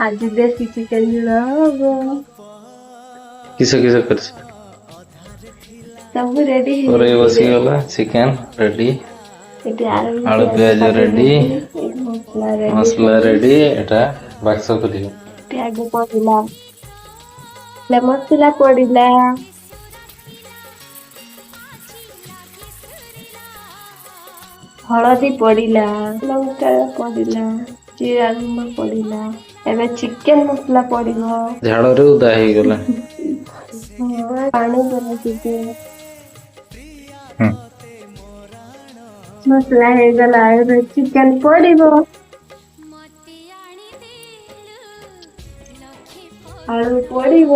ଆଜି ଦେଶୀ ଚିକେନ ଝୋଳ ହବ। କିସ କିସ କରିଛ? ସବୁ ରେଡି। କରେଇ ବସିଗଲା, ଚିକେନ ରେଡି। ଏଠି ଆଳୁ। ଆଳୁ ପିଆଜ ରେଡି। ମସଲା ରେଡି। ମସଲା ରେଡି। ଏଟା ବାକ୍ସ ଖୋଲିବ। ପିଆଜ ପଡିଲା, ମସଲା ପଡିଲା, ହଳଦୀ ପଡିଲା, ଲଙ୍କା ପଡିଲା, ଜିରା ଗୁଣ୍ଡ ପଡିଲା। ଏବେ ଚିକେନ ମସଲା ପଡିବ। ଝାଳରେ ଓଦା ହେଇଗଲା। ହଁ, ପାଣି ପଡିଲା ଟିକେ। ମସଲା ହେଇଗଲା, ଏବେ ଚିକେନ ପଡିବ, ଆଳୁ ପଡିବ।